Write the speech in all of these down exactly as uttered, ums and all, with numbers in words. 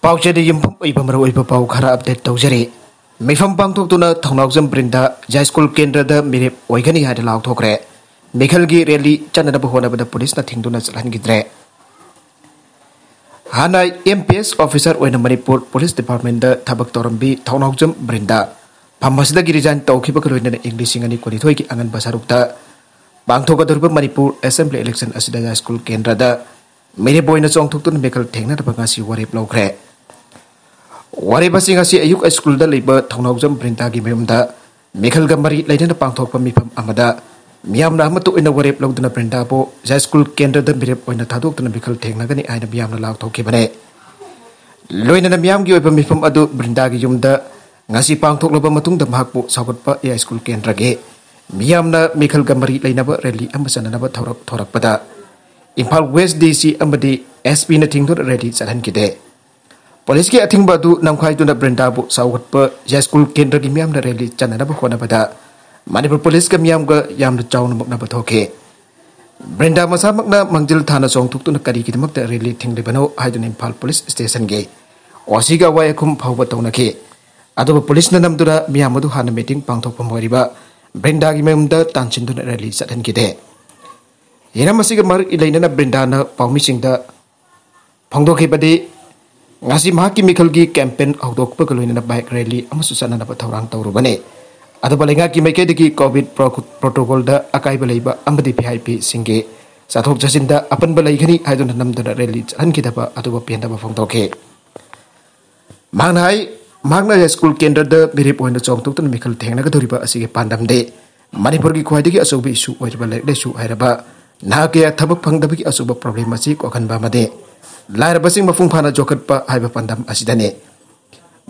ꯄꯥꯎꯆꯦꯗ ꯌꯨꯝꯐꯝ ꯑꯣꯏꯕ ꯃꯔꯨꯑꯣꯏꯕ ꯄꯥꯎ ꯈꯔ ꯑꯞꯗꯦꯠ ꯇꯧꯖꯔꯤ꯫ ꯃꯤꯐꯝ ꯄꯥꯡꯊꯣꯛꯇꯨꯅ ꯊꯧꯅꯥꯎꯖꯝ ꯕ꯭ꯔꯤꯟꯗꯥ ꯖꯥꯏ ꯁ꯭ꯀꯨꯜ ꯀꯦꯟꯗ꯭ꯔꯗ ꯃꯤꯔꯦꯞ ꯑꯣꯏꯒꯅꯤ ꯍꯥꯏꯅ ꯂꯥꯎꯊꯣꯛꯈ꯭ꯔꯦ꯫ ꯃꯤꯈꯜꯒꯤ ꯔꯦꯂꯤ ꯆꯠꯅꯅꯕ ꯍꯣꯠꯅꯕꯗ ꯄꯨꯂꯤꯁꯅ ꯊꯤꯡꯗꯨꯅ ꯆꯠꯍꯟꯈꯤꯗ꯭ꯔꯦ꯫ ꯍꯥꯟꯅ ꯑꯦꯝ ꯄꯤ ꯑꯦꯁ ꯑꯣꯐꯤꯁꯥꯔ ꯑꯣꯏꯅ ꯃꯅꯤꯄꯨꯔ ꯄꯨꯂꯤꯁ ꯗꯤꯄꯥꯔꯠꯃꯦꯟꯗ ꯊꯕꯛ ꯇꯧꯔꯝꯕꯤ ꯊꯧꯅꯥꯎꯖꯝ ꯕ꯭ꯔꯤꯟꯗꯥ ꯐꯝ ꯑꯁꯤꯗꯒꯤ ꯔꯤꯖꯥꯏꯟ ꯇꯧꯈꯤꯕꯒ ꯂꯣꯏꯅꯅ ꯏꯪ ꯂꯤꯁꯤꯡ ꯑꯅꯤ ꯀꯨꯟꯅꯤꯊꯣꯏꯒꯤ ꯑꯉꯟꯕ ꯁꯔꯨꯛꯇ ꯄꯥꯡꯊꯣꯛꯀꯗꯧꯔꯤꯕ ꯃꯅꯤꯄꯨꯔ ꯑꯦꯁꯦꯝꯕ꯭ꯂꯤ ꯏꯂꯦꯛꯁꯟ ꯑꯁꯤꯗ ꯖꯥꯏ ꯁ꯭ꯀꯨꯜ ꯀꯦꯟꯗ꯭ꯔꯗ ꯃꯤꯔꯦꯞ ꯑꯣꯏꯅ ꯆꯣꯡꯊꯣꯛꯇꯨꯅ ꯃꯤꯈꯜ ꯊꯦꯡꯅꯅꯕ ꯉꯁꯤ ꯋꯥꯔꯦꯞ ꯂꯧꯈ꯭ꯔꯦ꯫ ꯋꯥꯔꯦꯞ ꯑꯁꯤ ꯉꯁꯤ ꯑꯌꯨꯛ ꯁ꯭ꯀꯨꯜꯗ ꯂꯩꯕ ꯊꯧꯅꯥꯎꯖꯝ ꯕ꯭ꯔꯤꯟꯗꯥꯒꯤ ꯃꯌꯨꯝꯗ ꯃꯤꯈꯜꯒ ꯃꯔꯤ ꯂꯩꯅꯅ ꯄꯥꯡꯊꯣꯛꯄ ꯃꯤꯐꯝ ꯑꯃꯗ ꯃꯤꯌꯥꯝꯅ ꯑꯃꯠꯇ ꯑꯣꯏꯅ ꯋꯥꯔꯦꯞ ꯂꯧꯗꯨꯅ ꯕ꯭ꯔꯤꯟꯗꯥꯕꯨ ꯖꯥꯏ ꯁ꯭ꯀꯨꯜ ꯀꯦꯟꯗ꯭ꯔꯗ ꯃꯤꯔꯦꯞ ꯑꯣꯏꯅ ꯊꯥꯗꯣꯛꯇꯨꯅ ꯃꯤꯈꯜ ꯊꯦꯡꯅꯒꯅꯤ ꯍꯥꯏꯅ ꯃꯤꯌꯥꯝꯅ ꯂꯥꯎꯊꯣꯛꯈꯤꯕꯅꯦ꯫ ꯂꯣꯏꯅꯅ ꯃꯤꯌꯥꯝꯒꯤ ꯑꯣꯏꯕ ꯃꯤꯐꯝ ꯑꯗꯨ ꯕ꯭ꯔꯤꯟꯗꯥꯒꯤ ꯌꯨꯝꯗ ꯉꯁꯤ ꯄꯥꯡꯊꯣꯛꯂꯕ ꯃꯇꯨꯡꯗ ꯃꯍꯥꯛꯄꯨ ꯁꯧꯒꯠꯄ ꯖꯥꯏ ꯁ꯭ꯀꯨꯜ ꯀꯦꯟꯗ꯭ꯔꯒꯤ ꯃꯤꯌꯥꯝꯅ ꯃꯤꯈꯜꯒ ꯃꯔꯤ ꯂꯩꯅꯕ ꯔꯦꯂꯤ ꯑꯃ ꯆꯠꯅꯅꯕ ꯊꯧꯔꯛ ꯊꯣꯔꯛꯄꯗ ꯏꯝꯐꯥꯜ ꯋꯦꯁ ꯗꯤ ꯁꯤ ꯑꯃꯗꯤ ꯑꯦꯁ ꯄꯤꯅ ꯊꯤꯡꯗꯨꯅ ꯔꯦꯂꯤ ꯆꯠꯍꯟꯈꯤꯗꯦ꯫ ꯄꯨꯂꯤꯁꯀꯤ ꯑꯊꯤꯡꯕ ꯑꯗꯨ ꯅꯝꯈꯥꯏꯗꯨꯅ ꯕ꯭ꯔꯤꯟꯗꯥꯕꯨ ꯁꯧꯒꯠꯄ ꯖꯥꯏ ꯁ꯭ꯀꯨꯜ ꯀꯦꯟꯗ꯭ꯔꯒꯤ ꯃꯤꯌꯥꯝꯅ ꯔꯦꯂꯤ ꯆꯠꯅꯅꯕ ꯍꯣꯠꯅꯕꯗ ꯃꯅꯤꯄꯨꯔ ꯄꯨꯂꯤꯁꯀ ꯃꯤꯌꯥꯝꯒ ꯌꯥꯝꯅ ꯆꯥꯎꯅ ꯃꯨꯛꯅꯕ ꯊꯣꯛꯈꯤ꯫ ꯕ꯭ꯔꯤꯟꯗꯥ ꯃꯁꯥꯃꯛꯅ ꯃꯥꯡꯖꯤꯜ ꯊꯥꯅ ꯆꯣꯡꯊꯣꯛꯇꯨꯅ ꯀꯔꯤꯒꯤꯗꯃꯛꯇ ꯔꯦꯂꯤ ꯊꯤꯡꯂꯤꯕꯅꯣ ꯍꯥꯏꯗꯨꯅ ꯏꯝꯐꯥꯜ ꯄꯨꯂꯤꯁ ꯁ꯭ꯇꯦꯁꯟꯒꯤ ꯑꯣ ꯁꯤꯒ ꯑꯋꯥꯏ ꯑꯈꯨꯝ ꯐꯥꯎꯕ ꯇꯧꯅꯈꯤ꯫ ꯑꯗꯨꯕꯨ ꯄꯨꯂꯤꯁꯅ ꯅꯝꯗꯨꯅ ꯃꯤꯌꯥꯝ ꯑꯗꯨ ꯍꯥꯟꯅ ꯃꯤꯇꯤꯡ ꯄꯥꯡꯊꯣꯛꯐꯝ ꯑꯣꯏꯔꯤꯕ ꯕ꯭ꯔꯤꯟꯗꯥꯒꯤ ꯃꯌꯨꯝꯗ ꯇꯥꯟꯁꯤꯟꯗꯨꯅ ꯔꯦꯂꯤ ꯆꯠꯍꯟꯈꯤꯗꯦ꯫ ꯍꯤꯔꯝ ꯑꯁꯤꯒ ꯃꯔꯤ ꯂꯩꯅꯅ ꯕ꯭ꯔꯤꯟꯗꯥꯅ ꯄꯥꯎꯃꯤꯁꯤꯡꯗ ꯐꯣꯡꯗꯣꯛꯈꯤꯕꯗꯤ, ꯉꯁꯤ ꯃꯍꯥꯛꯀꯤ ꯃꯤꯈꯜꯒꯤ ꯀꯦꯝꯄꯦꯟ ꯍꯧꯗꯣꯛꯄꯒ ꯂꯣꯏꯅꯅ ꯕꯥꯏꯛ ꯔꯦꯂꯤ ꯑꯃꯁꯨ ꯆꯠꯅꯅꯕ ꯊꯧꯔꯥꯡ ꯇꯧꯔꯨꯕꯅꯤ꯫ ꯑꯗꯨꯕꯨ ꯂꯩꯉꯥꯛꯀꯤ ꯃꯥꯏꯀꯩꯗꯒꯤ ꯀꯣꯚꯤꯗ ꯄ꯭ꯔꯣ-, ꯄ꯭ꯔꯣꯇꯣꯀꯣꯜꯗ ꯑꯀꯥꯏꯕ ꯂꯩꯕ ꯑꯃꯗꯤ ꯚꯤ ꯑꯥꯏ ꯄꯤꯁꯤꯡꯒꯤ ꯆꯠꯊꯣꯛ ꯆꯠꯁꯤꯟꯗ ꯑꯄꯟꯕ ꯂꯩꯒꯅꯤ ꯍꯥꯏꯗꯨꯅ ꯅꯝꯗꯨꯅ ꯔꯦꯂꯤ ꯆꯠꯍꯟꯈꯤꯗꯕ ꯑꯗꯨꯕꯨ ꯄꯦꯟꯗꯕ ꯐꯣꯡꯗꯣꯛꯈꯤ꯫ ꯃꯍꯥꯛꯅ ꯍꯥꯏ, ꯃꯍꯥꯛꯅ ꯁ꯭ꯀꯨꯜ ꯀꯦꯟꯗ꯭ꯔꯗ ꯃꯤꯔꯦꯞ ꯑꯣꯏꯅ ꯆꯣꯡꯊꯣꯛꯇꯨꯅ ꯃꯤꯈꯜ ꯊꯦꯡꯅꯒꯗꯧꯔꯤꯕ ꯑꯁꯤꯒꯤ ꯄꯥꯟꯗꯝꯗꯤ ꯃꯅꯤꯄꯨꯔꯒꯤ ꯈ꯭ꯋꯥꯏꯗꯒꯤ ꯑꯆꯧꯕ ꯏꯁꯨ ꯑꯣꯏꯔꯤꯕ ꯂꯥꯏꯔꯤꯛ ꯂꯥꯏꯁꯨ ꯍꯩꯔꯕ ꯅꯍꯥ ꯀꯌꯥ ꯊꯕꯛ ꯐꯪꯗꯕꯒꯤ ꯑꯆꯧꯕ ꯄ꯭ꯔꯣꯕ꯭ꯂꯦꯝ ꯑꯁꯤ ꯀꯣꯛꯍꯟꯕ ꯑꯃꯗꯤ ꯂꯥꯏꯔꯕꯁꯤꯡ ꯃꯄꯨꯡ ꯐꯥꯅ ꯌꯣꯛꯈꯠꯄ ꯍꯥꯏꯕ ꯄꯥꯟꯗꯝ ꯑꯁꯤꯗꯅꯤ꯫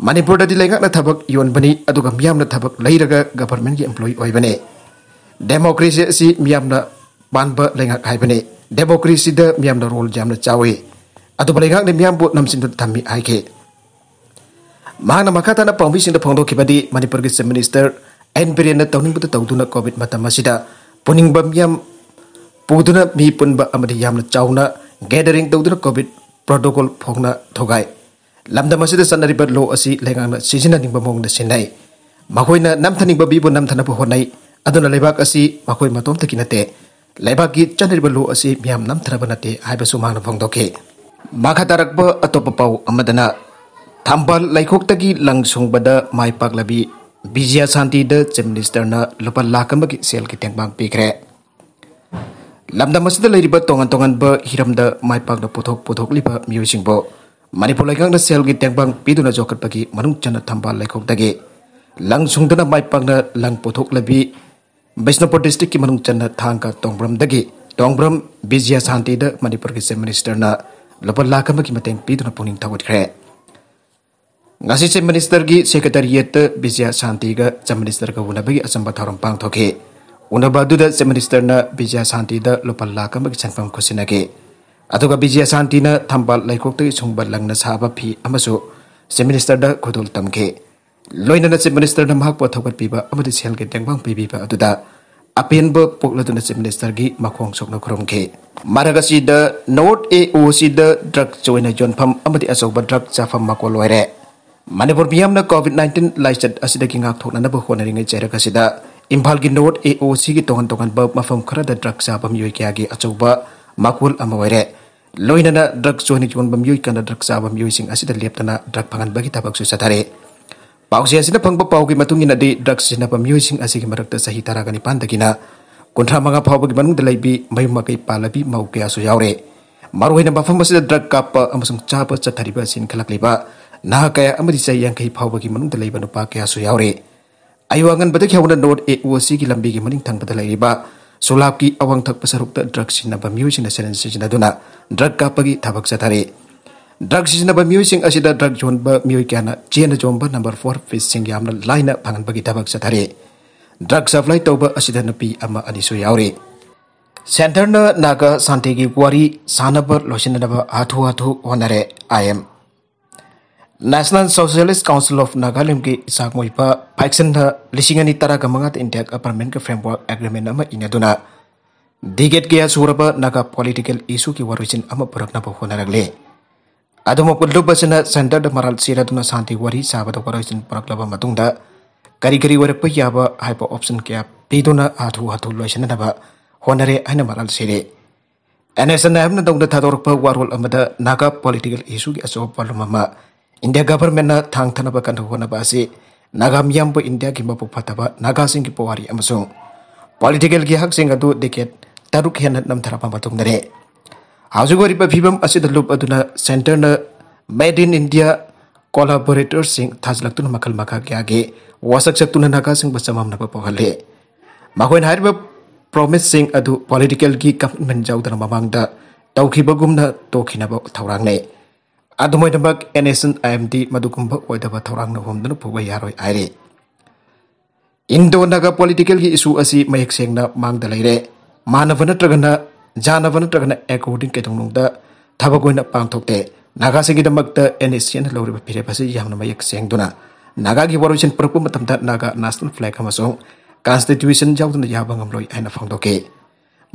ꯃꯅꯤꯄꯨꯔꯗꯗꯤ ꯂꯩꯉꯥꯛꯅ ꯊꯕꯛ ꯌꯣꯟꯕꯅꯤ, ꯑꯗꯨꯒ ꯃꯤꯌꯥꯝꯅ ꯊꯕꯛ ꯂꯩꯔꯒ ꯒꯚꯔꯟꯃꯦꯟꯒꯤ ꯑꯦꯝꯄ꯭ꯂꯣꯌꯤ ꯑꯣꯏꯕꯅꯤ꯫ ꯗꯦꯃꯣꯀ꯭ꯔꯦꯁꯤ ꯑꯁꯤ ꯃꯤꯌꯥꯝꯅ ꯄꯥꯟꯕ ꯂꯩꯉꯥꯛ ꯍꯥꯏꯕꯅꯤ꯫ ꯗꯦꯃꯣꯀ꯭ꯔꯦꯁꯤꯗ ꯃꯤꯌꯥꯝꯅ ꯔꯣꯜ ꯌꯥꯝꯅ ꯆꯥꯎꯏ꯫ ꯑꯗꯨꯕꯨ ꯂꯩꯉꯥꯛꯅ ꯃꯤꯌꯥꯝꯕꯨ ꯅꯝꯁꯤꯟꯗꯨꯅ ꯊꯝꯃꯤ ꯍꯥꯏꯈꯤ꯫ ꯃꯍꯥꯛꯅ ꯃꯈꯥ ꯇꯥꯅ ꯄꯥꯎꯃꯤꯁꯤꯡꯗ ꯐꯣꯡꯗꯣꯛꯈꯤꯕꯗꯤ, ꯃꯅꯤꯄꯨꯔꯒꯤ ꯆꯤꯐ ꯃꯤꯅꯤꯁꯇꯔ ꯑꯦꯟ ꯕꯤꯔꯦꯟꯅ ꯇꯧꯅꯤꯡꯕꯗ ꯇꯧꯗꯨꯅ ꯀꯣꯚꯤꯗ ꯃꯇꯝ ꯑꯁꯤꯗ ꯄꯨꯅꯤꯡꯕ ꯃꯤꯌꯥꯝ ꯄꯨꯗꯨꯅ ꯃꯤ ꯄꯨꯟꯕ ꯑꯃꯗꯤ ꯌꯥꯝꯅ ꯆꯥꯎꯅ ꯒꯦꯗꯔꯤꯡ ꯇꯧꯗꯨꯅ ꯀꯣꯚꯤꯗ ꯄ꯭ꯔꯣꯇꯣꯀꯣꯜ ꯐꯣꯡꯅ ꯊꯨꯒꯥꯏ꯫ ꯂꯝꯗꯝ ꯑꯁꯤꯗ ꯆꯠꯅꯔꯤꯕ ꯂꯣ ꯑꯁꯤ ꯂꯩꯉꯥꯛꯅ ꯁꯤꯖꯤꯟꯅꯅꯤꯡꯕ ꯃꯑꯣꯡꯗ ꯁꯤꯖꯤꯟꯅꯩ꯫ ꯃꯈꯣꯏꯅ ꯅꯝꯊꯅꯤꯡꯕ ꯃꯤꯕꯨ ꯅꯝꯊꯅꯕ ꯍꯣꯠꯅꯩ꯫ ꯑꯗꯨꯅ ꯂꯩꯕꯥꯛ ꯑꯁꯤ ꯃꯈꯣꯏ ꯃꯇꯣꯝꯇꯒꯤ ꯅꯠꯇꯦ, ꯂꯩꯕꯥꯛꯀꯤ ꯆꯠꯅꯔꯤꯕ ꯂꯣ ꯑꯁꯤ ꯃꯤꯌꯥꯝ ꯅꯝꯊꯅꯕ ꯅꯠꯇꯦ ꯍꯥꯏꯕꯁꯨ ꯃꯍꯥꯛꯅ ꯐꯣꯡꯗꯣꯛꯈꯤ꯫ ꯃꯈꯥ ꯇꯥꯔꯛꯄ ꯑꯇꯣꯞꯄ ꯄꯥꯎ ꯑꯃꯗꯅ, ꯊꯝꯕꯥꯜ ꯂꯩꯈꯣꯛꯇꯒꯤ ꯂꯪ ꯁꯨꯡꯕꯗ ꯃꯥꯏ ꯄꯥꯛꯂꯕꯤ ꯕꯤꯖꯌ ꯁꯥꯟꯇꯤꯗ ꯆꯤꯐ ꯃꯤꯅꯤꯁꯇꯔꯅ ꯂꯨꯄꯥ ꯂꯥꯈ ꯑꯃꯒꯤ ꯁꯦꯜꯒꯤ ꯇꯦꯡꯕꯥꯡ ꯄꯤꯈ꯭ꯔꯦ꯫ ꯂꯝꯗꯝ ꯑꯁꯤꯗ ꯂꯩꯔꯤꯕ ꯇꯣꯉꯥꯟ ꯇꯣꯉꯥꯟꯕ ꯍꯤꯔꯝꯗ ꯃꯥꯏ ꯄꯥꯛꯅ ꯄꯨꯊꯣꯛ ꯄꯨꯊꯣꯛꯂꯤꯕ ꯃꯤꯑꯣꯏꯁꯤꯡꯕꯨ ꯃꯅꯤꯄꯨꯔ ꯂꯩꯉꯥꯛꯅ ꯁꯦꯜꯒꯤ ꯇꯦꯡꯕꯥꯡ ꯄꯤꯗꯨꯅ ꯌꯣꯛꯈꯠꯄꯒꯤ ꯃꯅꯨꯡ ꯆꯟꯅ ꯊꯝꯕꯥꯜ ꯂꯩꯈꯣꯛꯇꯒꯤ ꯂꯪ ꯁꯨꯡꯗꯨꯅ ꯃꯥꯏ ꯄꯥꯛꯅ ꯂꯪ ꯄꯨꯊꯣꯛꯂꯕꯤ ꯕꯤꯁꯅꯨꯄꯨꯔ ꯗꯤꯁꯇ꯭ꯔꯤꯛꯀꯤ ꯃꯅꯨꯡ ꯆꯟꯅ ꯊꯥꯡꯒ ꯇꯣꯡꯕ꯭ꯔꯝꯗꯒꯤ ꯇꯣꯡꯕ꯭ꯔꯝ ꯕꯤꯖꯌ ꯁꯥꯟꯇꯤꯗ ꯃꯅꯤꯄꯨꯔꯒꯤ ꯆꯤꯐ ꯃꯤꯅꯤꯁꯇꯔꯅ ꯂꯨꯄꯥ ꯂꯥꯈ ꯑꯃꯒꯤ ꯃꯇꯦꯡ ꯄꯤꯗꯨꯅ ꯄꯨꯛꯅꯤꯡ ꯊꯧꯒꯠꯈ꯭ꯔꯦ꯫ ꯉꯁꯤ ꯆꯤꯐ ꯃꯤꯅꯤꯁꯇꯔꯒꯤ ꯁꯦꯀ꯭ꯔꯦꯇꯔꯤꯌꯦꯠꯇ ꯕꯤꯖꯌ ꯁꯥꯟꯇꯤꯒ ꯆꯤꯐ ꯃꯤꯅꯤꯁꯇꯔꯒ ꯎꯅꯕꯒꯤ ꯑꯆꯝꯕ ꯊꯧꯔꯝ ꯄꯥꯡꯊꯣꯛꯈꯤ꯫ ꯎꯅꯕ ꯑꯗꯨꯗ ꯆꯤꯐ ꯃꯤꯅꯤꯁꯇꯔꯅ ꯕꯤꯖꯌ ꯁꯥꯟꯇꯤꯗ ꯂꯨꯄꯥ ꯂꯥꯈ ꯑꯃꯒꯤ ꯁꯦꯟꯐꯝ ꯈꯨꯠꯁꯤꯟꯅꯈꯤ꯫ ꯑꯗꯨꯒ ꯕꯤꯖꯌ ꯁꯥꯟꯇꯤꯅ ꯊꯝꯕꯥꯜ ꯂꯩꯈꯣꯛꯇꯒꯤ ꯁꯨꯡꯕ ꯂꯪꯅ ꯁꯥꯕ ꯐꯤ ꯑꯃꯁꯨ ꯆꯤꯐ ꯃꯤꯅꯤꯁꯇꯔꯗ ꯈꯨꯗꯣꯜ ꯇꯝꯈꯤ꯫ ꯂꯣꯏꯅꯅ ꯆꯤꯐ ꯃꯤꯅꯤꯁꯇꯔꯅ ꯃꯍꯥꯛꯄꯨ ꯊꯧꯒꯠꯄꯤꯕ ꯑꯃꯗꯤ ꯁꯦꯜꯒꯤ ꯇꯦꯡꯕꯥꯡ ꯄꯤꯕꯤꯕ ꯑꯗꯨꯗ ꯑꯄꯦꯟꯕ ꯄꯣꯛꯂꯗꯨꯅ ꯆꯤꯐ ꯃꯤꯅꯤꯁꯇꯔꯒꯤ ꯃꯈꯣꯡ ꯁꯣꯛꯅ ꯈꯨꯔꯨꯝꯈꯤ꯫ ꯃꯔꯛ ꯑꯁꯤꯗ ꯅꯣꯔꯠ ꯑꯦ ꯑꯣ ꯁꯤꯗ ꯗ꯭ꯔꯒ ꯆꯣꯏꯅ ꯌꯣꯟꯐꯝ ꯑꯃꯗꯤ ꯑꯆꯧꯕ ꯗ꯭ꯔꯒ ꯆꯥꯐꯝ ꯃꯀꯣꯜ ꯑꯣꯏꯔꯦ꯫ ꯃꯅꯤꯄꯨꯔ ꯃꯤꯌꯥꯝꯅ ꯀꯣꯚꯤꯗ ꯅꯥꯏꯟꯇꯤꯟ ꯂꯥꯏꯆꯠ ꯑꯁꯤꯗꯒꯤ ꯉꯥꯛꯊꯣꯛꯅꯅꯕ ꯍꯣꯠꯅꯔꯤꯉꯩ ꯆꯩꯔꯛ ꯑꯁꯤꯗ ꯏꯝꯐꯥꯜꯒꯤ ꯅꯣꯔꯠ ꯑꯦ ꯑꯣ ꯁꯤꯒꯤ ꯇꯣꯉꯥꯟ ꯇꯣꯉꯥꯟꯕ ꯃꯐꯝ ꯈꯔꯗ ꯗ꯭ꯔꯒ ꯆꯥꯕ ꯃꯤꯑꯣꯏ ꯀꯌꯥꯒꯤ ꯑꯆꯧꯕ ꯃꯀꯣꯜ ꯑꯃ ꯑꯣꯏꯔꯦ꯫ ꯂꯣꯏꯅꯅ ꯗ꯭ꯔꯒ ꯆꯣꯏꯅ ꯌꯣꯟꯕ ꯃꯤꯑꯣꯏ ꯀꯌꯥꯅ ꯗ꯭ꯔꯒ ꯆꯥꯕ ꯃꯤꯑꯣꯏꯁꯤꯡ ꯑꯁꯤꯗ ꯂꯦꯞꯇꯅ ꯗ꯭ꯔꯒ ꯐꯪꯍꯟꯕꯒꯤ ꯊꯕꯛꯁꯨ ꯆꯠꯊꯔꯤ꯫ ꯄꯥꯎꯆꯦ ꯑꯁꯤꯅ ꯐꯪꯕ ꯄꯥꯎꯒꯤ ꯃꯇꯨꯡ ꯏꯟꯅꯗꯤ, ꯗ꯭ꯔꯒ ꯁꯤꯖꯤꯟꯅꯕ ꯃꯤꯑꯣꯏꯁꯤꯡ ꯑꯁꯤꯒꯤ ꯃꯔꯛꯇ ꯆꯍꯤ ꯇꯔꯥꯒ ꯅꯤꯄꯥꯟꯗꯒꯤꯅ ꯀꯨꯟꯊ꯭ꯔꯥ ꯃꯉꯥ ꯐꯥꯎꯕꯒꯤ ꯃꯅꯨꯡꯗ ꯂꯩꯕꯤ, ꯃꯌꯨꯝ ꯃꯀꯩ ꯄꯥꯜꯂꯕꯤ ꯃꯧ ꯀꯌꯥꯁꯨ ꯌꯥꯎꯔꯦ꯫ ꯃꯔꯨꯑꯣꯏꯅ ꯃꯐꯝ ꯑꯁꯤꯗ ꯗ꯭ꯔꯒ ꯀꯥꯞꯄ ꯑꯃꯁꯨꯡ ꯆꯥꯕ ꯆꯠꯊꯔꯤꯕ ꯑꯁꯤ ꯏꯟꯈꯠꯂꯛꯂꯤꯕ ꯅꯍꯥ ꯀꯌꯥ ꯑꯃꯗꯤ ꯆꯍꯤ ꯌꯥꯡꯈꯩ ꯐꯥꯎꯕꯒꯤ ꯃꯅꯨꯡꯗ ꯂꯩꯕ ꯅꯨꯄꯥ ꯀꯌꯥꯁꯨ ꯌꯥꯎꯔꯦ꯫ ꯑꯌꯨꯛ ꯑꯉꯟꯕꯗꯒꯤ ꯍꯧꯅ ꯅꯣꯔꯠ ꯑꯦ ꯑꯣ ꯁꯤꯒꯤ ꯂꯝꯕꯤꯒꯤ ꯃꯅꯤꯡ ꯊꯪꯕꯗ ꯂꯩꯔꯤꯕ ꯁꯣꯂꯥꯞꯀꯤ ꯑꯋꯥꯡ ꯊꯛꯄ ꯁꯔꯨꯛꯇ ꯗ꯭ꯔꯒ ꯁꯤꯖꯤꯟꯅꯕ ꯃꯤꯑꯣꯏꯁꯤꯡꯅ ꯁꯤꯖꯤꯟꯅ-, ꯁꯤꯖꯤꯟꯅꯗꯨꯅ ꯗ꯭ꯔꯒ ꯀꯥꯞꯄꯒꯤ ꯊꯕꯛ ꯆꯠꯊꯔꯤ꯫ ꯗ꯭ꯔꯒ ꯁꯤꯖꯤꯟꯅꯕ ꯃꯤꯑꯣꯏꯁꯤꯡ ꯑꯁꯤꯗ ꯗ꯭ꯔꯒ ꯌꯣꯟꯕ ꯃꯤꯑꯣꯏ ꯀꯌꯥꯅ ꯆꯦꯟꯅ ꯆꯣꯡꯕ ꯅꯝꯕꯔ ꯐꯣꯔ ꯐꯤꯁꯁꯤꯡ ꯌꯥꯝꯅ ꯂꯥꯏꯅ ꯐꯪꯍꯟꯕꯒꯤ ꯊꯕꯛ ꯆꯠꯊꯔꯤ꯫ ꯗ꯭ꯔꯒ ꯁꯄ꯭ꯂꯥꯏ ꯇꯧꯕ ꯑꯁꯤꯗ ꯅꯨꯄꯤ ꯑꯃ ꯑꯅꯤꯁꯨ ꯌꯥꯎꯔꯤ꯫ ꯁꯦꯟꯇꯔꯅ ꯅꯥꯒꯥ ꯁꯥꯟꯇꯤꯒꯤ ꯋꯥꯔꯤ ꯁꯥꯟꯅꯕ ꯂꯣꯏꯁꯤꯟꯅꯅꯕ ꯍꯥꯊꯨ ꯍꯥꯊꯨ ꯍꯣꯠꯅꯔꯦ꯫ I M. National Socialist Council of Nagalandꯒꯤ ꯏꯆꯥ ꯃꯣꯏꯄ ꯐꯥꯏꯛꯁꯟꯅ ꯂꯤꯁꯤꯡ ꯑꯅꯤ ꯇꯔꯥꯒ ꯃꯉꯥꯗ ꯏꯟꯗꯤꯌꯥꯒ ꯄꯔꯃꯅꯦꯟꯠ ꯐ꯭ꯔꯦꯝꯋꯥꯔꯛ ꯑꯦꯒ꯭ꯔꯤꯃꯦꯟ ꯑꯃ ꯏꯅꯗꯨꯅ ꯗꯤꯀꯦꯠ ꯀꯌꯥ ꯁꯨꯔꯕ ꯅꯥꯒꯥ ꯄꯣꯂꯤꯇꯤꯀꯦꯜ ꯏꯁꯨꯒꯤ ꯋꯥꯔꯣꯏꯁꯤꯟ ꯑꯃ ꯄꯨꯔꯛꯅꯕ ꯍꯣꯠꯅꯔꯛꯂꯤ꯫ ꯑꯗꯨꯃꯛꯄꯨ ꯂꯨꯞ ꯑꯁꯤꯅ ꯁꯦꯟꯇꯔꯗ ꯃꯔꯥꯜ ꯁꯤꯔꯗꯨꯅ ꯁꯥꯟꯇꯤ ꯋꯥꯔꯤ ꯁꯥꯕꯗ ꯋꯥꯔꯣꯏꯁꯤꯟ ꯄꯨꯔꯛꯂꯕ ꯃꯇꯨꯡꯗ ꯀꯔꯤ ꯀꯔꯤ ꯑꯣꯏꯔꯛꯄ ꯌꯥꯕ ꯍꯥꯏꯕ ꯑꯣꯞꯁꯟ ꯀꯌꯥ ꯄꯤꯗꯨꯅ ꯍꯥꯊꯨ ꯍꯥꯊꯨ ꯂꯣꯏꯁꯤꯟꯅꯅꯕ ꯍꯣꯠꯅꯔꯦ ꯍꯥꯏꯅ ꯃꯔꯥꯜ ꯁꯤꯔꯤ꯫ ꯑꯦꯟ ꯑꯦꯁ ꯑꯦꯟ ꯑꯥꯏ ꯑꯦꯝꯅ ꯅꯧꯅ ꯊꯥꯗꯣꯔꯛꯄ ꯋꯥꯔꯣꯜ ꯑꯃꯗ ꯅꯥꯒꯥ ꯄꯣꯂꯤꯇꯤꯀꯦꯜ ꯏꯁꯨꯒꯤ ꯑꯆꯧꯕ ꯄꯣꯠꯂꯨꯝ ꯑꯃ ꯏꯟꯗꯤꯌꯥ ꯒꯚꯔꯟꯃꯦꯟꯠꯅ ꯊꯥꯡꯊꯅꯕ ꯀꯟꯅ ꯍꯣꯠꯅꯕ ꯑꯁꯤ ꯅꯥꯒꯥ ꯃꯤꯌꯥꯝꯕꯨ ꯏꯟꯗꯤꯌꯥꯒꯤ ꯃꯕꯨꯛ ꯐꯠꯇꯕ ꯅꯥꯒꯥꯁꯤꯡꯒꯤ ꯄꯨꯋꯥꯔꯤ ꯑꯃꯁꯨꯡ ꯄꯣꯂꯤꯇꯤꯀꯦꯜꯒꯤ ꯍꯛꯁꯤꯡ ꯑꯗꯨ ꯗꯦꯀꯦꯠ ꯇꯔꯨꯛ ꯍꯦꯟꯅ ꯅꯝꯊꯔꯛꯄ ꯃꯇꯨꯡꯗꯅꯤ꯫ ꯍꯧꯖꯤꯛ ꯑꯣꯏꯔꯤꯕ ꯐꯤꯕꯝ ꯑꯁꯤꯗ ꯂꯨꯞ ꯑꯗꯨꯅ ꯁꯦꯟꯇꯔꯅ ꯃꯦꯗ ꯏꯟ ꯏꯟꯗꯤꯌꯥ ꯀꯣꯂꯥꯕꯣꯔꯦꯇꯔꯁꯤꯡ ꯊꯥꯖꯤꯜꯂꯛꯇꯨꯅ ꯃꯈꯜ ꯃꯈꯥ ꯀꯌꯥꯒꯤ ꯋꯥꯁꯛ ꯆꯠꯇꯨꯅ ꯅꯥꯒꯥꯁꯤꯡꯕꯨ ꯆꯃꯝꯅꯕ ꯄꯣꯛꯍꯜꯂꯤ꯫ ꯃꯈꯣꯏꯅ ꯍꯥꯏꯔꯤꯕ ꯄ꯭ꯔꯣꯃꯤꯁꯁꯤꯡ ꯑꯗꯨ ꯄꯣꯂꯤꯇꯤꯀꯦꯜꯒꯤ ꯀꯃꯤꯠꯃꯦꯟ ꯌꯥꯎꯗꯅ ꯃꯃꯥꯡꯗ ꯇꯧꯈꯤꯕꯒꯨꯝꯅ ꯇꯣꯛꯈꯤꯅꯕ ꯊꯧꯔꯥꯡꯅꯤ꯫ ꯑꯗꯨꯃꯥꯏꯅꯃꯛ ꯑꯦꯟ ꯑꯦꯁ ꯑꯦꯟ ꯑꯥꯏ ꯑꯦꯝꯗꯤ ꯃꯗꯨꯒꯨꯝꯕ ꯑꯣꯏꯗꯕ ꯊꯧꯔꯥꯡꯅ ꯍꯣꯝꯗꯨꯅ ꯄꯨꯕ ꯌꯥꯔꯣꯏ ꯍꯥꯏꯔꯤ꯫ ꯏꯟꯗꯣ ꯅꯥꯒꯥ ꯄꯣꯂꯤꯇꯤꯀꯦꯜꯒꯤ ꯏꯁꯨ ꯑꯁꯤ ꯃꯌꯦꯛ ꯁꯦꯡꯅ ꯃꯥꯡꯗ ꯂꯩꯔꯦ꯫ ꯃꯥꯟꯅꯕ ꯅꯠꯇ꯭ꯔꯒꯅ ꯌꯥꯅꯕ ꯅꯠꯇ꯭ꯔꯒꯅ ꯑꯦꯀꯣꯔꯗꯤꯡ ꯀꯩꯗꯧꯅꯨꯡꯗ ꯊꯕꯛ ꯑꯣꯏꯅ ꯄꯥꯡꯊꯣꯛꯇꯦ꯫ ꯅꯥꯒꯥꯁꯤꯡꯒꯤꯗꯃꯛꯇ ꯑꯦꯟ ꯑꯦꯁ ꯑꯦꯟꯅ ꯂꯧꯔꯤꯕ ꯐꯤꯔꯦꯞ ꯑꯁꯤ ꯌꯥꯝꯅ ꯃꯌꯦꯛ ꯁꯦꯡꯗꯨꯅ ꯅꯥꯒꯥꯒꯤ ꯋꯥꯔꯣꯏꯁꯤꯟ ꯄꯨꯔꯛꯄ ꯃꯇꯝꯗ ꯅꯥꯒꯥ ꯅꯦꯁꯅꯦꯜ ꯐ꯭ꯂꯦꯒ ꯑꯃꯁꯨꯡ ꯀꯟꯁꯇꯤꯇ꯭ꯌꯨꯁꯟ ꯌꯥꯎꯗꯅ ꯌꯥꯕ ꯉꯝꯂꯣꯏ ꯍꯥꯏꯅ ꯐꯣꯡꯗꯣꯛꯈꯤ꯫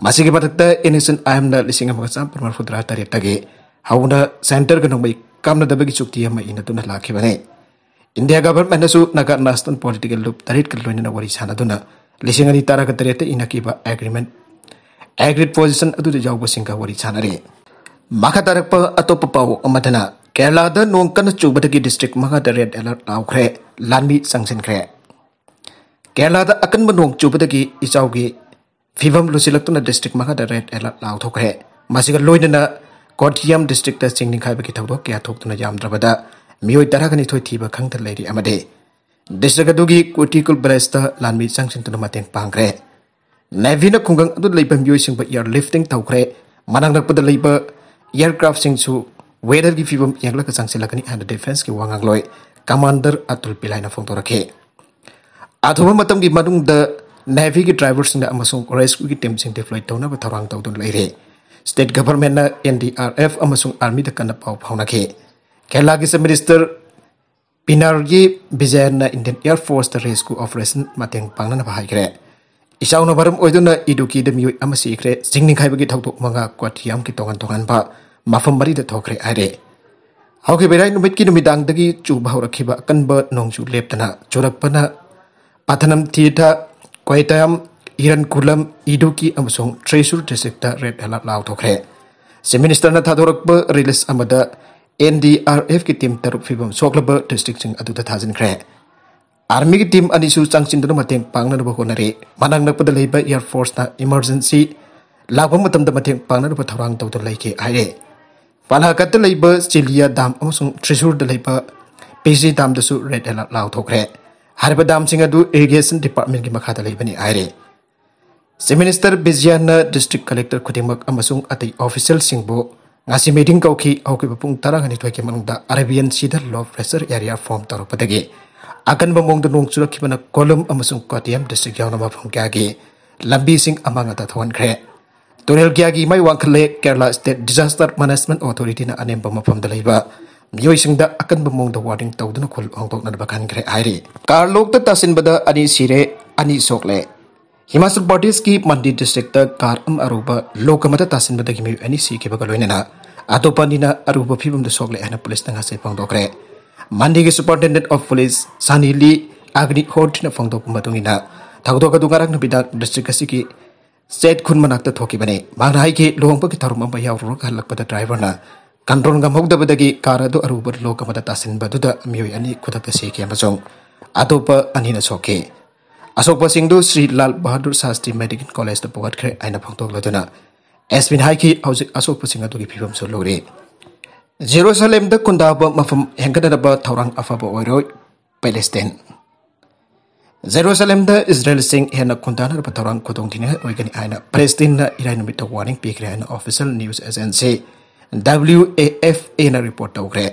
ꯃꯁꯤꯒꯤ ꯃꯊꯛꯇ ꯑꯦꯟ ꯑꯦꯁ ꯑꯦꯟ ꯑꯥꯏ ꯑꯦꯝꯅ ꯂꯤꯁꯤꯡ ꯑꯃꯒ ꯆꯥꯝꯃꯥꯄꯟ ꯃꯔꯤꯐꯨꯇꯔꯥ ꯇꯔꯦꯠꯇꯒꯤ ꯍꯧꯅ ꯁꯦꯟꯇꯔꯒ ꯅꯣꯡꯃꯩ ꯀꯥꯞꯅꯗꯕꯒꯤ ꯆꯨꯛꯇꯤ ꯑꯃ ꯏꯅꯗꯨꯅ ꯂꯥꯛꯈꯤꯕꯅꯤ꯫ ꯏꯟꯗꯤꯌꯥ ꯒꯚꯔꯟꯃꯦꯟꯠꯅꯁꯨ ꯅꯥꯒꯥ ꯅꯦꯁꯅꯦꯜ ꯄꯣꯂꯤꯇꯤꯀꯦꯜ ꯂꯨꯞ ꯇꯔꯦꯠꯀ ꯂꯣꯏꯅꯅ ꯋꯥꯔꯤ ꯁꯥꯟꯅꯗꯨꯅ ꯂꯤꯁꯤꯡ ꯑꯅꯤ ꯇꯔꯥꯒ ꯇꯔꯦꯠꯇ ꯏꯅꯈꯤꯕ ꯑꯦꯒ꯭ꯔꯤꯃꯦꯟꯠ ꯑꯦꯒ꯭ꯔꯤꯠ ꯄꯣꯖꯤꯁꯟ ꯑꯗꯨꯗ ꯌꯥꯎꯕꯁꯤꯡꯒ ꯋꯥꯔꯤ ꯁꯥꯟꯅꯔꯤ꯫ ꯃꯈꯥ ꯇꯥꯔꯛꯄ ꯑꯇꯣꯞꯄ ꯄꯥꯎ ꯑꯃꯗꯅ ꯀꯦꯔꯂꯥꯗ ꯅꯣꯡ ꯀꯟꯅ ꯆꯨꯕꯗꯒꯤ ꯗꯤꯁꯇ꯭ꯔꯤꯛ ꯃꯉꯥꯗ ꯔꯦꯗ ꯑꯦꯂꯔꯠ ꯂꯥꯎꯈ꯭ꯔꯦ, ꯂꯥꯟꯃꯤ ꯆꯪꯁꯤꯟꯈ꯭ꯔꯦ꯫ ꯀꯦꯔꯂꯥꯗ ꯑꯀꯟꯕ ꯅꯣꯡ ꯆꯨꯕꯗꯒꯤ ꯏꯆꯥꯎꯒꯤ ꯐꯤꯕꯝ ꯂꯨꯁꯤꯜꯂꯛꯇꯨꯅ ꯗꯤꯁꯇ꯭ꯔꯤꯛ ꯃꯉꯥꯗ ꯔꯦꯗ ꯑꯦꯂꯔꯠ ꯂꯥꯎꯊꯣꯛꯈ꯭ꯔꯦ꯫ ꯃꯁꯤꯒ ꯂꯣꯏꯅꯅ ꯀꯣꯇꯤꯌꯥꯝ ꯗꯤꯁꯇ꯭ꯔꯤꯛꯇ ꯆꯤꯡ ꯅꯤꯡꯈꯥꯏꯕꯒꯤ ꯊꯧꯗꯣꯛ ꯀꯌꯥ ꯊꯣꯛꯇꯨꯅ ꯌꯥꯝꯗ꯭ꯔꯕꯗ ꯃꯤꯑꯣꯏ ꯇꯔꯥꯅꯤꯊꯣꯏ ꯊꯤꯕ ꯈꯪꯗ ꯂꯩꯔꯤ ꯑꯃꯗꯤ ꯗꯤꯁꯇ꯭ꯔꯤꯛ ꯑꯗꯨꯒꯤ ꯀꯨꯇꯤꯀꯨꯜ ꯕ꯭ꯔꯦꯁꯇ ꯂꯥꯟꯃꯤ ꯆꯪꯁꯤꯟꯗꯨꯅ ꯃꯇꯦꯡ ꯄꯥꯡꯈ꯭ꯔꯦ꯫ ꯅꯦꯚꯤꯅ ꯈꯨꯡꯒꯪ ꯑꯗꯨꯗ ꯂꯩꯕ ꯃꯤꯑꯣꯏꯁꯤꯡꯕꯨ ꯏꯌꯥꯔ ꯂꯤꯐꯇꯤꯡ ꯇꯧꯈ꯭ꯔꯦ꯫ ꯃꯅꯥꯛ ꯅꯛꯄꯗ ꯂꯩꯕ ꯏꯌꯥꯔꯀ꯭ꯔꯥꯐꯁꯤꯡꯁꯨ ꯋꯦꯗꯔꯒꯤ ꯐꯤꯕꯝ ꯌꯦꯡꯂꯒ ꯆꯪꯁꯤꯜꯂꯛꯀꯅꯤ ꯍꯥꯏꯅ ꯗꯤꯐꯦꯟꯁꯀꯤ ꯋꯥꯉꯥꯡꯂꯣꯏ ꯀꯃꯥꯟꯗꯔ ꯑꯇꯨꯜ ꯄꯤꯂꯥꯏꯅ ꯐꯣꯡꯗꯣꯔꯛꯈꯤ꯫ ꯑꯊꯨꯕ ꯃꯇꯝꯒꯤ ꯃꯅꯨꯡꯗ ꯅꯦꯚꯤꯒꯤ ꯗ꯭ꯔꯥꯏꯚꯔꯁꯤꯡꯅ ꯑꯃꯁꯨꯡ ꯔꯦꯁꯀ꯭ꯌꯨꯒꯤ ꯇꯤꯝꯁꯤꯡ ꯗꯤꯄ꯭ꯂꯣꯏ ꯇꯧꯅꯕ ꯊꯧꯔꯥꯡ ꯇꯧꯗꯨꯅ ꯂꯩꯔꯤ꯫ ꯁ꯭ꯇꯦꯠ ꯒꯚꯔꯟꯃꯦꯟꯠꯅ ꯑꯦꯟ ꯗꯤ ꯑꯥꯔ ꯑꯦꯐ ꯑꯃꯁꯨꯡ ꯑꯥꯔꯃꯤꯗ ꯀꯟꯅ ꯄꯥꯎ ꯐꯥꯎꯅꯈꯤ꯫ ꯀꯦꯔꯂꯥꯒꯤ ꯆꯤꯐ ꯃꯤꯅꯤꯁꯇꯔ ꯄꯤꯅꯥꯔꯌꯤ ꯕꯤꯖꯌꯟꯅ Indian air force rescue operation ꯃꯇꯦꯡ ꯄꯥꯡꯅꯅꯕ ꯍꯥꯏꯈ꯭ꯔꯦ꯫ ꯏꯆꯥꯎꯅ ꯃꯔꯝ ꯑꯣꯏꯗꯨꯅ ꯏꯗꯨꯀꯤꯗ ꯃꯤꯑꯣꯏ ꯑꯃ ꯁꯤꯈ꯭ꯔꯦ꯫ ꯆꯤꯡ ꯅꯤꯡꯈꯥꯏꯕꯒꯤ ꯊꯧꯗꯣꯛ ꯃꯉꯥ ꯀꯣꯇꯤꯌꯥꯝꯒꯤ ꯇꯣꯉꯥꯟ ꯇꯣꯉꯥꯟꯕ ꯃꯐꯝ ꯃꯔꯤꯗ ꯊꯣꯛꯈ꯭ꯔꯦ ꯍꯥꯏꯔꯦ꯫ ꯍꯧꯈꯤꯕ ꯏꯔꯥꯏ ꯅꯨꯃꯤꯠꯀꯤ ꯅꯨꯃꯤꯗꯥꯡꯗꯒꯤ ꯆꯨꯕ ꯍꯧꯔꯛꯈꯤꯕ ꯑꯀꯟꯕ ꯅꯣꯡꯖꯨ ꯂꯦꯞꯇꯅ ꯆꯨꯔꯛꯄꯅ ꯄꯊꯅꯝꯊꯤꯇꯥ, ꯀꯣꯏꯇꯥꯌꯥꯝ, ꯏꯔꯟꯀꯨꯂꯝ, ꯏꯗꯨꯀꯤ ꯑꯃꯁꯨꯡ ꯊ꯭ꯔꯤꯁꯨꯔ ꯗꯤꯁꯇ꯭ꯔꯤꯛꯇ ꯔꯦꯗ ꯑꯦꯂꯔꯠ ꯂꯥꯎꯊꯣꯛꯈ꯭ꯔꯦ꯫ ꯆꯤꯐ ꯃꯤꯅꯤꯁꯇꯔꯅ ꯊꯥꯗꯣꯔꯛꯄ ꯔꯤꯂꯤꯁ ꯑꯃꯗ ꯑꯦꯟ ꯗꯤ ꯑꯥꯔ ꯑꯦꯐꯀꯤ ꯇꯤꯝ ꯇꯔꯨꯛ ꯐꯤꯕꯝ ꯁꯣꯛꯂꯕ ꯗꯤꯁꯇ꯭ꯔꯤꯛꯁꯤꯡ ꯑꯗꯨꯗ ꯊꯥꯖꯤꯟꯈ꯭ꯔꯦ꯫ ꯑꯥꯔꯃꯤꯒꯤ ꯇꯤꯝ ꯑꯅꯤꯁꯨ ꯆꯪꯁꯤꯟꯗꯨꯅ ꯃꯇꯦꯡ ꯄꯥꯡꯅꯅꯕ ꯍꯣꯠꯅꯔꯤ꯫ ꯃꯅꯥꯛ ꯅꯛꯄꯗ ꯂꯩꯕ ꯑꯦꯌꯔ ꯐꯣꯔꯁꯅ ꯏꯃꯔꯖꯦꯟꯁꯤ ꯂꯥꯛꯄ ꯃꯇꯝꯗ ꯃꯇꯦꯡ ꯄꯥꯡꯅꯅꯕ ꯊꯧꯔꯥꯡ ꯇꯧꯗꯨꯅ ꯂꯩꯈꯤ ꯍꯥꯏꯔꯦ꯫ ꯄꯥꯂꯥꯀꯠꯇ ꯂꯩꯕ ꯆꯤꯂꯤꯌꯥ ꯗꯥꯝ ꯑꯃꯁꯨꯡ ꯊ꯭ꯔꯤꯁꯨꯔꯗ ꯂꯩꯕ ꯄꯤꯖꯤ ꯗꯥꯝꯗꯁꯨ ꯔꯦꯗ ꯑꯦꯂꯔꯠ ꯂꯥꯎꯊꯣꯛꯈ꯭ꯔꯦ꯫ ꯍꯥꯏꯔꯤꯕ ꯗꯥꯝꯁꯤꯡ ꯑꯗꯨ ꯏꯔꯤꯒꯦꯁꯟ ꯗꯤꯄꯥꯔꯠꯃꯦꯟꯒꯤ ꯃꯈꯥꯗ ꯂꯩꯕꯅꯤ ꯍꯥꯏꯔꯤ꯫ ꯆꯤꯐ ꯃꯤꯅꯤꯁꯇꯔ ꯕꯤꯖꯌꯟꯅ ꯗꯤꯁꯇ꯭ꯔꯤꯛ ꯀꯂꯦꯛꯇꯔ ꯈꯨꯗꯤꯡꯃꯛ ꯑꯃꯁꯨꯡ ꯑꯇꯩ ꯑꯣꯐꯤꯁꯤꯌꯦꯜꯁꯤꯡꯕꯨ ꯉꯁꯤ ꯃꯤꯇꯤꯡ ꯀꯧꯈꯤ꯫ ꯍꯧꯈꯤꯕ ꯄꯨꯡ ꯇꯔꯥꯅꯤꯊꯣꯏꯒꯤ ꯃꯅꯨꯡꯗ ꯑꯔꯦꯕꯤꯌꯟ ꯁꯤꯗ ꯂꯣ ꯄ꯭ꯔꯦꯁꯔ ꯑꯦꯔꯤꯌꯥ ꯐꯣꯔꯝ ꯇꯧꯔꯛꯄꯗꯒꯤ ꯑꯀꯟꯕ ꯃꯑꯣꯡꯗ ꯅꯣꯡ ꯆꯨꯔꯛꯈꯤꯕꯅ ꯀꯣꯂꯨꯝ ꯑꯃꯁꯨꯡ ꯀꯣꯇꯤꯌꯝ ꯗꯤꯁꯇ꯭ꯔꯤꯛ ꯌꯥꯎꯅ ꯃꯐꯝ ꯀꯌꯥꯒꯤ ꯂꯝꯕꯤꯁꯤꯡ ꯑꯃꯥꯡ ꯑꯇꯥ ꯊꯣꯛꯍꯟꯈ꯭ꯔꯦ꯫ ꯇꯨꯔꯦꯜ ꯀꯌꯥꯒꯤ ꯃꯩ ꯋꯥꯡꯈꯠꯂꯦ꯫ ꯀꯦꯔꯂꯥ ꯁ꯭ꯇꯦꯠ ꯗꯤꯖꯥꯁꯇꯔ ꯃꯦꯅꯦꯖꯃꯦꯟꯠ ꯑꯣꯊꯣꯔꯤꯇꯤꯅ ꯑꯅꯦꯝꯕ ꯃꯐꯝꯗ ꯂꯩꯕ ꯃꯤꯑꯣꯏꯁꯤꯡꯗ ꯑꯀꯟꯕ ꯃꯑꯣꯡꯗ ꯋꯥꯔꯅꯤꯡ ꯇꯧꯗꯨꯅ ꯈꯨꯜ ꯍꯣꯡꯗꯣꯛꯅꯅꯕ ꯈꯟꯈ꯭ꯔꯦ ꯍꯥꯏꯔꯤ꯫ ꯀꯥꯔ ꯂꯣꯛꯇ ꯇꯥꯁꯤꯟꯕꯗ ꯑꯅꯤ ꯁꯤꯔꯦ, ꯑꯅꯤ ꯁꯣꯛꯂꯦ꯫ ꯍꯤꯃꯥꯆꯜ ꯄ꯭ꯔꯗꯦꯁꯀꯤ ꯃꯟꯗꯤ ꯗꯤꯁꯇ꯭ꯔꯤꯛꯇ ꯀꯥꯔ ꯑꯃ ꯑꯔꯨꯕ ꯂꯣꯛ ꯑꯃꯗ ꯇꯥꯁꯤꯟꯕꯗꯒꯤ ꯃꯤꯑꯣꯏ ꯑꯅꯤ ꯁꯤꯈꯤꯕꯒ ꯂꯣꯏꯅꯅ ꯑꯇꯣꯞꯄ ꯑꯅꯤꯅ ꯑꯔꯨꯕ ꯐꯤꯕꯝꯗ ꯁꯣꯛꯂꯦ ꯍꯥꯏꯅ ꯄꯨꯂꯤꯁꯅ ꯉꯁꯤ ꯐꯣꯡꯗꯣꯛꯈ꯭ꯔꯦ꯫ ꯃꯟꯗꯤꯒꯤ ꯁꯨꯄꯔꯤꯟꯇꯦꯟꯗꯦꯟꯠ ꯑꯣꯐ ꯄꯨꯂꯤꯁ ꯁꯥꯅꯤꯂꯤ ꯑꯒꯅꯤꯍꯣꯇ꯭ꯔꯤꯅ ꯐꯣꯡꯗꯣꯛꯄ ꯃꯇꯨꯡ ꯏꯟꯅ, ꯊꯧꯗꯣꯛ ꯑꯗꯨ ꯉꯔꯥꯡ ꯅꯨꯃꯤꯗꯥꯡ ꯗꯤꯁꯇ꯭ꯔꯤꯛ ꯑꯁꯤꯒꯤ ꯆꯦꯠ ꯈꯨꯟ ꯃꯅꯥꯛꯇ ꯊꯣꯛꯈꯤꯕꯅꯤ꯫ ꯃꯍꯥꯛꯅ ꯍꯥꯏꯈꯤ, ꯂꯨꯍꯣꯡꯕꯒꯤ ꯊꯧꯔꯝ ꯑꯃ ꯌꯥꯎꯔꯨꯔꯒ ꯍꯜꯂꯛꯄꯗ ꯗ꯭ꯔꯥꯏꯚꯔꯅ ꯀꯟꯇ꯭ꯔꯣꯜ ꯉꯝꯍꯧꯗꯕꯗꯒꯤ ꯀꯥꯔ ꯑꯗꯨ ꯑꯔꯨꯕ ꯂꯣꯛ ꯑꯃꯗ ꯇꯥꯁꯤꯟꯕꯗꯨꯗ ꯃꯤꯑꯣꯏ ꯑꯅꯤ ꯈꯨꯗꯛꯇ ꯁꯤꯈꯤ ꯑꯃꯁꯨꯡ ꯑꯇꯣꯞꯄ ꯑꯅꯤꯅ ꯁꯣꯛꯈꯤ꯫ ꯑꯁꯣꯛꯄꯁꯤꯡꯗꯨ ꯁ꯭ꯔꯤ ꯂꯥꯜ ꯕꯍꯥꯗꯨꯔ ꯁꯥꯁꯇ꯭ꯔꯤ ꯃꯦꯗꯤꯀꯦꯜ ꯀꯣꯂꯦꯖꯇ ꯄꯨꯈꯠꯈ꯭ꯔꯦ ꯍꯥꯏꯅ ꯐꯣꯡꯗꯣꯛꯂꯗꯨꯅ ꯑꯦꯁ ꯄꯤꯅ ꯍꯥꯏꯈꯤ, ꯍꯧꯖꯤꯛ ꯑꯁꯣꯛꯄꯁꯤꯡ ꯑꯗꯨꯒꯤ ꯐꯤꯕꯝꯁꯨ ꯂꯨꯔꯤ꯫ ꯖꯦꯔꯨꯁꯥꯂꯦꯝꯗ ꯈꯨꯟꯗꯥꯕ ꯃꯐꯝ ꯍꯦꯟꯒꯠꯅꯅꯕ ꯊꯧꯔꯥꯡ ꯑꯐꯕ ꯑꯣꯏꯔꯣꯏ, ꯄꯦꯂꯦꯁꯇꯤꯟ꯫ ꯖꯦꯔꯨꯁꯥꯂꯦꯝꯗ ꯏꯖꯔꯦꯜꯁꯤꯡ ꯍꯦꯟꯅ ꯈꯨꯟꯗꯥꯅꯅꯕ ꯊꯧꯔꯥꯡ ꯈꯨꯗꯣꯡꯊꯤꯅꯤꯡꯉꯥꯏ ꯑꯣꯏꯒꯅꯤ ꯍꯥꯏꯅ ꯄꯦꯂꯦꯁꯇꯤꯟꯅ ꯏꯔꯥꯏ ꯅꯨꯃꯤꯠꯇ ꯋꯥꯔꯅꯤꯡ ꯄꯤꯈ꯭ꯔꯦ ꯍꯥꯏꯅ official news agency ꯗꯕ꯭ꯂꯤꯌꯨ A F ꯑꯦꯅ ꯔꯤꯄꯣꯔꯠ ꯇꯧꯈ꯭ꯔꯦ꯫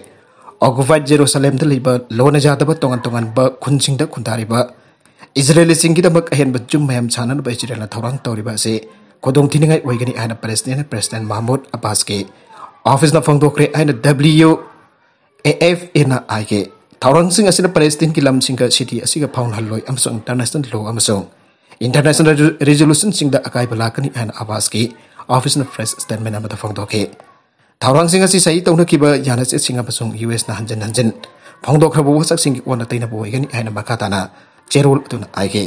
ꯑꯣꯀꯨꯄꯥꯏꯗ ꯖꯦꯔꯨꯁꯥꯂꯦꯝꯗ ꯂꯩꯕ ꯂꯣꯟꯅ ꯌꯥꯗꯕ ꯇꯣꯉꯥꯟ ꯇꯣꯉꯥꯟꯕ ꯈꯨꯟꯁꯤꯡꯗ ꯈꯨꯟꯗꯥꯔꯤꯕ ꯏꯖꯔꯦꯂꯤꯁꯤꯡꯒꯤꯗꯃꯛ ꯑꯍꯦꯟꯕ ꯌꯨꯝ ꯃꯌꯥꯝ ꯁꯥꯅꯅꯕ ꯏꯖꯔꯦꯜꯅ ꯊꯧꯔꯥꯡ ꯇꯧꯔꯤꯕ ꯑꯁꯤ ꯈꯨꯗꯣꯡꯊꯤꯅꯤꯡꯉꯥꯏ ꯑꯣꯏꯒꯅꯤ ꯍꯥꯏꯅ ꯄꯦꯂꯦꯁꯇꯤꯟ ꯄ꯭ꯔꯦꯁꯤꯗꯦꯟꯠ ꯃꯍꯃꯨꯗ ꯑꯕꯥꯁꯀꯤ ꯑꯣꯐꯤꯁꯅ ꯐꯣꯡꯗꯣꯛꯈ꯭ꯔꯦ ꯍꯥꯏꯅ ꯗꯕ꯭ꯂꯤꯌꯨ ꯑꯦ ꯑꯦꯐ ꯑꯦꯅ ꯍꯥꯏꯈꯤ꯫ ꯊꯧꯔꯥꯡꯁꯤꯡ ꯑꯁꯤꯅ ꯄꯦꯂꯦꯁꯇꯤꯟꯒꯤ ꯂꯝꯁꯤꯡꯒ ꯁꯤꯇꯤ ꯑꯁꯤꯒ ꯐꯥꯎꯅꯍꯜꯂꯣꯏ ꯑꯃꯁꯨꯡ ꯏꯟꯇꯔꯅꯦꯁꯅꯦꯜ ꯂꯣ ꯑꯃꯁꯨꯡ ꯏꯟꯇꯔꯅꯦꯁꯅꯦꯜ ꯔꯤꯖꯣꯂꯨꯁꯟꯁꯤꯡꯗ ꯑꯀꯥꯏꯕ ꯂꯥꯛꯀꯅꯤ ꯍꯥꯏꯅ ꯑꯕꯥꯁꯀꯤ ꯑꯣꯐꯤꯁꯅ ꯄ꯭ꯔꯦꯁ ꯁ꯭ꯇꯦꯠꯃꯦꯟꯠ ꯑꯃꯗ ꯐꯣꯡꯗꯣꯛꯈꯤ꯫ ꯊꯧꯔꯥꯡꯁꯤꯡ ꯑꯁꯤ ꯁꯍꯤ ꯇꯧꯅꯈꯤꯕ ꯌꯥꯅꯆꯦꯠꯁꯤꯡ ꯑꯃꯁꯨꯡ ꯌꯨ ꯑꯦꯁꯅ ꯍꯟꯖꯤꯟ ꯍꯟꯖꯤꯟ ꯐꯣꯡꯗꯣꯛꯈ꯭ꯔꯕ ꯋꯥꯁꯛꯁꯤꯡꯒꯤ ꯑꯣꯟꯅ ꯇꯩꯅꯕ ꯑꯣꯏꯒꯅꯤ ꯍꯥꯏꯅ ꯃꯈꯥ ꯇꯥꯅ ꯆꯦꯔꯣꯜ ꯑꯗꯨꯅ ꯍꯥꯏꯈꯤ꯫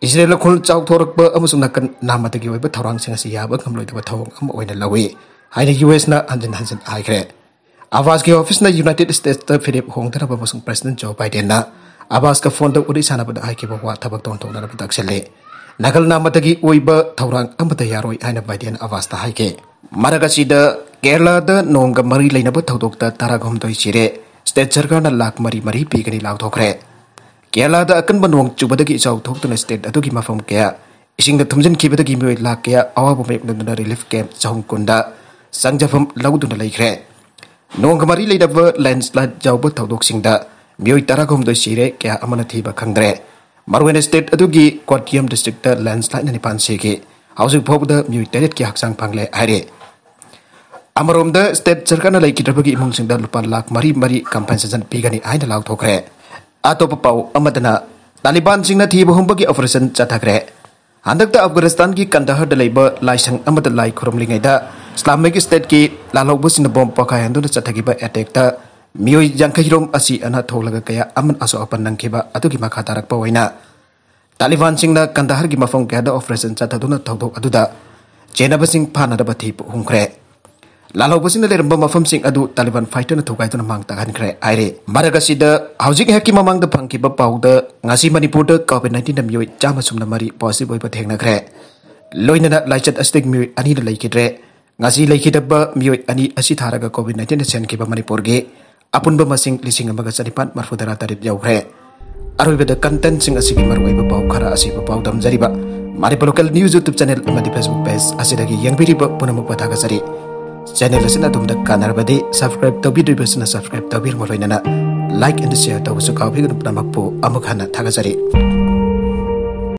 ꯏꯖꯔꯦꯜ ꯈꯨꯜ ꯆꯥꯎꯊꯣꯔꯛꯄ ꯑꯃꯁꯨꯡ ꯅꯥꯀꯟ ꯅꯥꯝꯃꯗꯒꯤ ꯑꯣꯏꯕ ꯊꯧꯔꯥꯡꯁꯤꯡ ꯑꯁꯤ ꯌꯥꯕ ꯉꯝꯂꯣꯏꯗꯕ ꯊꯧꯑꯣꯡ ꯑꯃ ꯑꯣꯏꯅ ꯂꯧꯏ ꯍꯥꯏꯅ ꯌꯨ ꯑꯦꯁꯅ ꯍꯟꯖꯤꯟ ꯍꯟꯖꯤꯟ ꯍꯥꯏꯈ꯭ꯔꯦ꯫ ꯑꯕꯥꯁꯀꯤ ꯑꯣꯐꯤꯁꯅ ꯌꯨꯅꯥꯏꯇꯦꯗ ꯁ꯭ꯇꯦꯠꯁꯇ ꯐꯤꯔꯦꯞ ꯍꯣꯡꯗꯅꯕ ꯑꯃꯁꯨꯡ ꯄ꯭ꯔꯦꯁꯤꯗꯦꯟꯠ ꯖꯣ ꯕꯥꯏꯗꯦꯟꯅ ꯑꯕꯥꯁꯀ ꯐꯣꯟꯗ ꯋꯥꯔꯤ ꯁꯥꯟꯅꯕꯗ ꯍꯥꯏꯈꯤꯕ ꯋꯥ ꯊꯕꯛꯇ ꯑꯣꯟꯊꯣꯛꯅꯅꯕ ꯇꯛꯁꯤꯜꯂꯤ꯫ ꯅꯥꯀꯜ ꯅꯥꯝꯃꯗꯒꯤ ꯑꯣꯏꯕ ꯊꯧꯔꯥꯡ ꯑꯃꯠꯇ ꯌꯥꯔꯣꯏ ꯍꯥꯏꯅ ꯕꯥꯏꯗꯦꯟ ꯑꯕꯥꯁꯇ ꯍꯥꯏꯈꯤ꯫ ꯃꯔꯛ ꯑꯁꯤꯗ ꯀꯦꯔꯂꯥꯗ ꯅꯣꯡꯒ ꯃꯔꯤ ꯂꯩꯅꯕ ꯊꯧꯗꯣꯛꯇ ꯇꯔꯥꯍꯨꯝꯗꯣꯏ ꯁꯤꯔꯦ, ꯁ꯭ꯇꯦꯠ ꯁꯔꯀꯥꯔꯅ ꯂꯥꯈ ꯃꯔꯤ ꯃꯔꯤ ꯄꯤꯒꯅꯤ ꯂꯥꯎꯊꯣꯛꯈ꯭ꯔꯦ꯫ ꯀꯦꯔꯂꯥꯗ ꯑꯀꯟꯕ ꯅꯣꯡ ꯆꯨꯕꯗꯒꯤ ꯏꯆꯥꯎ ꯊꯣꯛꯇꯨꯅ ꯁ꯭ꯇꯦꯠ ꯑꯗꯨꯒꯤ ꯃꯐꯝ ꯀꯌꯥ ꯏꯁꯤꯡꯅ ꯊꯨꯝꯖꯤꯟꯈꯤꯕꯗꯒꯤ ꯃꯤꯑꯣꯏ ꯂꯥꯈ ꯀꯌꯥ ꯑꯋꯥꯕ ꯃꯥꯌꯣꯛꯅꯗꯨꯅ ꯔꯤꯂꯤꯐ ꯀꯦꯝꯞ ꯆꯍꯨꯝ ꯀꯨꯟꯗ ꯆꯪꯖꯐꯝ ꯂꯧꯗꯨꯅ ꯂꯩꯈ꯭ꯔꯦ꯫ ꯅꯣꯡꯒ ꯃꯔꯤ ꯂꯩꯅꯕ ꯂꯦꯟꯁꯂꯥꯏꯠ ꯌꯥꯎꯕ ꯊꯧꯗꯣꯛꯁꯤꯡꯗ ꯃꯤꯑꯣꯏ ꯇꯔꯥꯍꯨꯝꯗꯣꯏ ꯁꯤꯔꯦ, ꯀꯌꯥ ꯑꯃꯅ ꯊꯤꯕ ꯈꯪꯗ꯭ꯔꯦ꯫ ꯃꯔꯨꯑꯣꯏꯅ ꯁ꯭ꯇꯦꯠ ꯑꯗꯨꯒꯤ ꯀꯣꯠꯀꯤꯌꯝ ꯗꯤꯁꯇ꯭ꯔꯤꯛꯇ ꯂꯦꯟꯁꯂꯥꯏꯠꯅ ꯅꯤꯄꯥꯟ ꯁꯤꯈꯤ꯫ ꯍꯧꯖꯤꯛ ꯐꯥꯎꯕꯗ ꯃꯤꯑꯣꯏ ꯇꯔꯦꯠꯀꯤ ꯍꯛꯆꯥꯡ ꯐꯪꯂꯦ ꯍꯥꯏꯔꯤ꯫ ꯑꯃꯔꯣꯝꯗ ꯁ꯭ꯇꯦꯠ ꯁꯔꯀꯥꯔꯅ ꯂꯩꯈꯤꯗ꯭ꯔꯕꯒꯤ ꯏꯃꯨꯡꯁꯤꯡꯗ ꯂꯨꯄꯥ ꯂꯥꯈ ꯃꯔꯤ ꯃꯔꯤ ꯀꯝꯄꯦꯟꯁꯦꯁꯟ ꯄꯤꯒꯅꯤ ꯍꯥꯏꯅ ꯂꯥꯎꯊꯣꯛꯈ꯭ꯔꯦ꯫ ꯑꯇꯣꯞꯄ ꯄꯥꯎ ꯑꯃꯗꯅ ꯇꯥꯂꯤꯕꯥꯟꯁꯤꯡꯅ ꯊꯤꯕ ꯍꯨꯝꯕꯒꯤ ꯑꯣꯄꯔꯦꯁꯟ ꯆꯠꯊꯈ꯭ꯔꯦ꯫ ꯍꯟꯗꯛꯇ ꯑꯐꯒꯥꯅꯤꯁꯇꯥꯟꯒꯤ ꯀꯟꯗꯥꯍꯔꯗ ꯂꯩꯕ ꯂꯥꯏꯁꯪ ꯑꯃꯗ ꯂꯥꯏ ꯈꯨꯔꯨꯝꯂꯤꯉꯩꯗ ꯏꯁꯂꯥꯃꯤꯛ ꯁ꯭ꯇꯦꯠꯀꯤ ꯂꯥꯜꯍꯧꯕꯁꯤꯡꯅ ꯕꯣꯝ ꯄꯣꯈꯥꯏꯍꯟꯗꯨꯅ ꯆꯠꯊꯈꯤꯕ ꯑꯦꯇꯦꯛꯇ ꯃꯤꯑꯣꯏ ꯌꯥꯡꯈꯩꯔꯣꯝ ꯑꯁꯤ ꯑꯅꯥ ꯊꯣꯛꯂꯒ ꯀꯌꯥ ꯑꯃꯅ ꯑꯁꯣꯛ ꯑꯄꯟ ꯅꯪꯈꯤꯕ ꯑꯗꯨꯒꯤ ꯃꯈꯥ ꯇꯥꯔꯛꯄ ꯑꯣꯏꯅ ꯇꯥꯂꯤꯕꯥꯟꯁꯤꯡꯅ ꯀꯟꯗꯥꯍꯔꯒꯤ ꯃꯐꯝ ꯀꯌꯥꯗ ꯑꯣꯄꯔꯦꯁꯟ ꯆꯠꯊꯗꯨꯅ ꯊꯧꯗꯣꯛ ꯑꯗꯨꯗ ꯆꯦꯟꯅꯕꯁꯤꯡ ꯐꯥꯅꯅꯕ ꯊꯤ ꯍꯨꯝꯈ꯭ꯔꯦ꯫ ꯂꯥꯜꯍꯧꯕꯁꯤꯡꯅ ꯂꯩꯔꯝꯕ ꯃꯐꯝꯁꯤꯡ ꯑꯗꯨ ꯇꯥꯂꯤꯕꯥꯟ ꯐꯥꯏꯇꯔꯅ ꯊꯨꯒꯥꯏꯗꯨꯅ ꯃꯥꯡ ꯇꯥꯛꯍꯟꯈ꯭ꯔꯦ ꯍꯥꯏꯔꯤ꯫ ꯃꯔꯛ ꯑꯁꯤꯗ ꯍꯧꯖꯤꯛ ꯉꯥꯏꯍꯥꯛꯀꯤ ꯃꯃꯥꯡꯗ ꯐꯪꯈꯤꯕ ꯄꯥꯎꯗ ꯉꯁꯤ ꯃꯅꯤꯄꯨꯔꯗ ꯀꯣꯚꯤꯗ ꯅꯥꯏꯟꯇꯤꯟꯗ ꯃꯤꯑꯣꯏ ꯆꯥꯝꯃ ꯁꯨꯞꯅ ꯃꯔꯤ ꯄꯣꯖꯤꯇꯤꯚ ꯑꯣꯏꯕ ꯊꯦꯡꯅꯈ꯭ꯔꯦ꯫ ꯂꯣꯏꯅꯅ ꯂꯥꯏꯆꯠ ꯑꯁꯤꯗꯒꯤ ꯃꯤꯑꯣꯏ ꯑꯅꯤꯅ ꯂꯩꯈꯤꯗ꯭ꯔꯦ꯫ ꯉꯁꯤ ꯂꯩꯈꯤꯗꯕ ꯃꯤꯑꯣꯏ ꯑꯅꯤ ꯑꯁꯤ ꯊꯥꯔꯒ ꯀꯣꯚꯤꯗ ꯅꯥꯏꯟꯇꯤꯟꯗ ꯁꯦꯟꯈꯤꯕ ꯃꯅꯤꯄꯨꯔꯒꯤ ꯑꯄꯨꯟꯕ ꯃꯁꯤꯡ ꯂꯤꯁꯤꯡ ꯑꯃꯒ ꯆꯅꯤꯄꯥꯟ ꯃꯔꯤꯐꯨꯇꯔꯥ ꯇꯔꯦꯠ ꯌꯧꯈ꯭ꯔꯦ꯫ ꯑꯔꯣꯏꯕꯗ ꯀꯟꯇꯦꯟꯠꯁꯤꯡ ꯑꯁꯤꯒꯤ ꯃꯔꯨꯑꯣꯏꯕ ꯄꯥꯎ ꯈꯔ ꯑꯁꯤꯕꯨ ꯄꯥꯎꯗꯝꯖꯔꯤꯕ Manipur local news YouTube channel ꯑꯃꯗꯤ ꯐꯦꯁꯕꯨꯛ ꯄꯦꯖ ꯑꯁꯤꯗꯒꯤ ꯌꯦꯡꯕꯤꯔꯤꯕ ꯄꯨꯝꯅꯃꯛꯄꯨ ꯊꯥꯒꯠꯆꯔꯤ꯫ ꯆꯦꯅꯦꯜ ꯑꯁꯤꯅ ꯑꯗꯣꯝꯗ ꯀꯥꯟꯅꯔꯕꯗꯤ ꯁꯕꯁꯀ꯭ꯔꯥꯏꯕ ꯇꯧꯕꯤꯗ꯭ꯔꯤꯕꯁꯤꯅ ꯁꯕꯁꯀ꯭ꯔꯥꯏꯕ ꯇꯧꯕꯤꯔꯝꯕ ꯂꯣꯏꯅꯅ ꯂꯥꯏꯛ ꯑꯦꯟ ꯁꯤꯌꯔ ꯇꯧꯕꯁꯨ ꯀꯥꯎꯕꯤꯒꯅꯨ꯫ ꯄꯨꯝꯅꯃꯛꯄꯨ ꯑꯃꯨꯛ ꯍꯟꯅ ꯊꯥꯒꯠꯆꯔꯤ꯫